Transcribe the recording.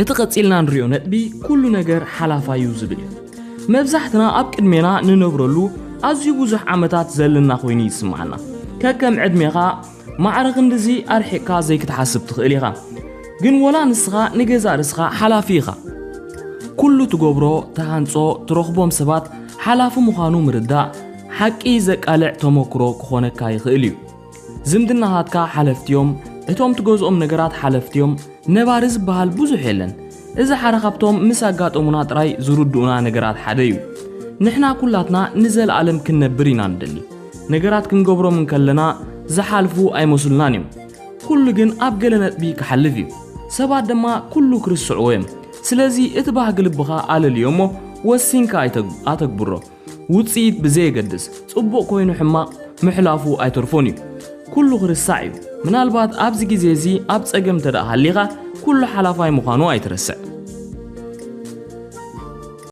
እቲ ቀጺልና ንሪኦ ነጥቢ ኩሉ ነገር ሓላፋይ እዩ ዝብል እዩ። መብዛሕትና ኣብ ቅድሜና ንነብረሉ ኣዝዩ ብዙሕ ዓመታት ዘለና ኮይኑ ይስምዓና። ከከም ዕድሜኻ ማዕረ ክንድዚ ኣርሒቕካ ዘይክትሓስብ ትኽእል ኢኻ። ግን ወላ ንስኻ ንገዛእ ርእስኻ ሓላፊ ኢኻ። ኩሉ ትገብሮ፣ ትሃንጾ፣ ትረኽቦም ሰባት ሓላፊ ምዃኑ ምርዳእ ሓቂ ዘቃልዕ ተመክሮ ክኾነካ ይኽእል እዩ። ዝምድናታትካ ሓለፍቲ እዮም፣ እቶም ትገዝኦም ነገራት ሓለፍቲ እዮም። ነባሪ ዝበሃል ብዙሕ የለን። እዚ ሓደ ካብቶም ምስ ኣጋጠሙና ጥራይ ዝርድኡና ነገራት ሓደ እዩ። ንሕና ኩላትና ንዘለኣለም ክንነብር ኢና ንደሊ። ነገራት ክንገብሮም እንከለና ዝሓልፉ ኣይመስሉናን እዮም። ኩሉ ግን ኣብ ገለ ነጥቢ ክሓልፍ እዩ። ሰባት ድማ ኩሉ ክርስዕዎ እዮም። ስለዚ እቲ ባህጊ ልብኻ ኣለልዮ እሞ ወሲንካ ኣይተግ-፣ ኣተግብሮ። ውጽኢት ብዘየገድስ፣ ጽቡቕ ኮይኑ ሕማቕ ምሕላፉ ኣይተርፎን እዩ። ኩሉ ክርስዕ እዩ። ምናልባት ኣብዚ ግዜ እዚ ኣብ ጸገም እንተ ደኣ ሃሊኻ፣ ኩሉ ሓላፋይ ምዃኑ ኣይትረስዕ።